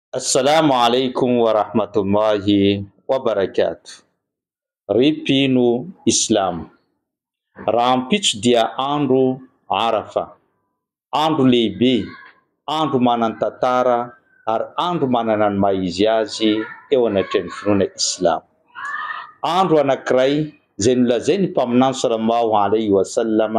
Assalamu alaikum wa rahmatullahi wa barakatuh. Ry mpino Islamo, rahampitso dia andro Arafa, andro lehibe, andro manan-tantara ary andro manana ny maha izy azy eo anatrehan'ny finoana Islamo. Andro anankiray izay nolazain'ny Mpaminany sallallahu alaihi wa sallam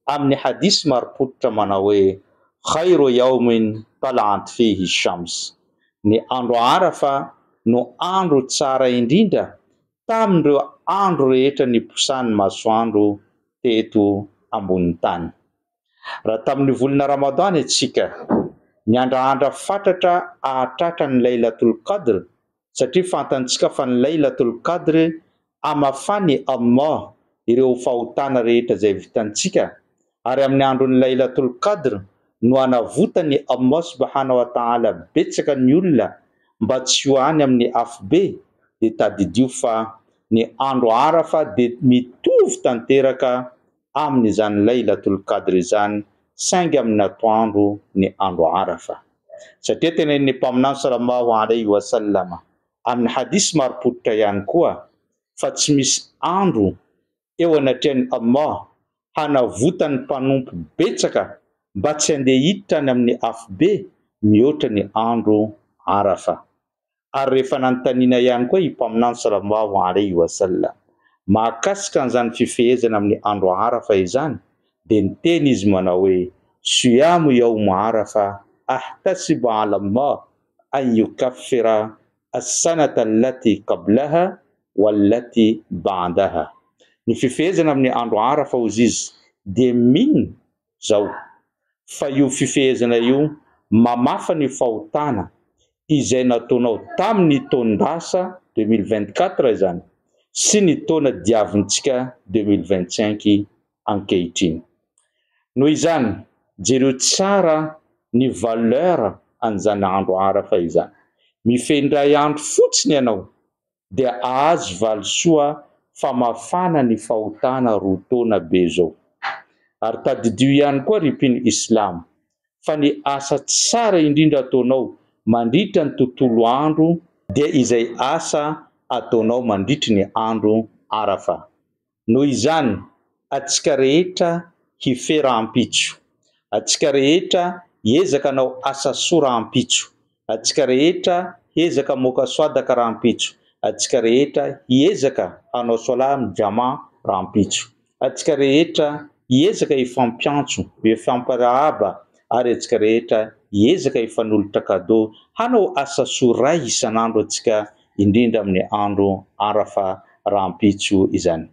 amin'ny hadith marim-pototra manao hoe, Khayru yawmin tala'at fihi shams, Ny andro Arafa no andro tsara indrindra tamin'ireo andro rehetra niposahan'ny masoandro teto ambonin'ny tany. Raha tamin'ny volana Ramadan isika, niandrahandra fatratra hahatratra ny Laylatul Qadr satria fantantsika fa ny Laylatul Qadr hamafany Allah ireo fahotana rehetra izay vitantsika, ary amin'ny andron'ny Laylatul Qadr no hanavotany Allah subhanahu wa ta'ala betsaka ny olona mba tsy ho any amin'ny afobe, dia tadidio fa ny andro Arafa dia mitovy tanteraka amin'izany Laylatul Qadr izany saingy amin'ny atoandro ny andro Arafa. Satria tenenin'ny Mpaminany Salallahu alaihi wa sallam amin'ny hadith marim-pototra ihany koa fa tsy misy andro eo anatrehan'i Allah hanavotany mpanompo betsaka mba tsy handeha hiditra any amin'ny afobe mihoatra ny andro Arafa. Ary rehefa nanontaniana ihany koa i Mpaminany Salallahu alaihi wa sallam mahakasika an'izany fifehezana amin'ny andro Arafa izany dia niteny izy manao hoe, Siyamu yawm Arafa ahtasibu ala Allah an yukaffira as-sanata allati qablaha wallati ba'daha. Ny fifehezana amin'ny andro Arafa hozy izy dia mino zao fa io fifehezana io mamafa ny fahotana izay nataonao tamin'ny taon-dasa 2024 izany sy ny taona diavintsika 2025 ankehitriny. Noho izany, jereo tsara ny valeur an'izany andro Arafa izany. Mifehy indray andro fotsiny ianao dia ahazo valisoa famafana ny fahotana roa taona be zao. Ary tadidio ihany koa ry mpino Islamo fa ny asa tsara indrindra ataonao mandritra ny tontolo andro dia izay asa ataonao mandritry ny andro Arafa. Noho izany, antsika rehetra hifehy rahampitso. Antsika rehetra hiezaka hanao asa soa rahampitso. Antsika rehetra hiezaka hamoaka swadaka rahampitso. Antsika rehetra hiezaka hanao solah amin'ny jama rahampitso. Antsika rehetra hiezaka hifampiantso, hifampiarahaba ary antsika rehetra hiezaka hifanolotra cadeau hanao asa soa ray isan'andro antsika indrindra amin'ny andro Arafa rahampitso izany.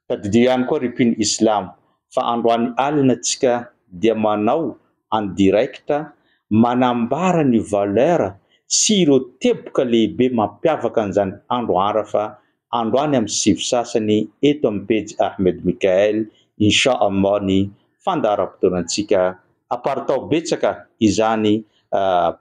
Tadidio ihany koa ry mpino Islamo fa androany alina tsika dia manao en direct manambara ny valeur sy ireo teboka lehibe mampiavaka an'izany andro Arafa androany amin'ny sivy sasany eto amin'ny pejy Ahmed Mickael Insha Allah ny fandaharam-potoanantsika Aparitao betsaka izany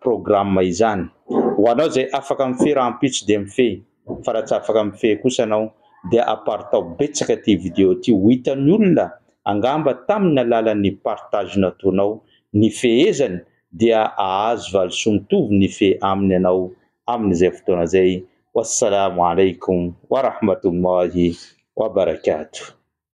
programme izany. Ho anao izay afaka mifehy rahampitso dia mifehy, fa raha tsy afaka mifehy kosa anao dia aparitao betsaka ity video ity ho hitan'ny olona angamba tamin'ny alalan'ny partage nataonao ny fehezany dia ahazo valisoa mitovy ny fehy aminy ianao amin'izay fotoana izay. Wassalamo alaikum warahmatullahi wabarakatuh.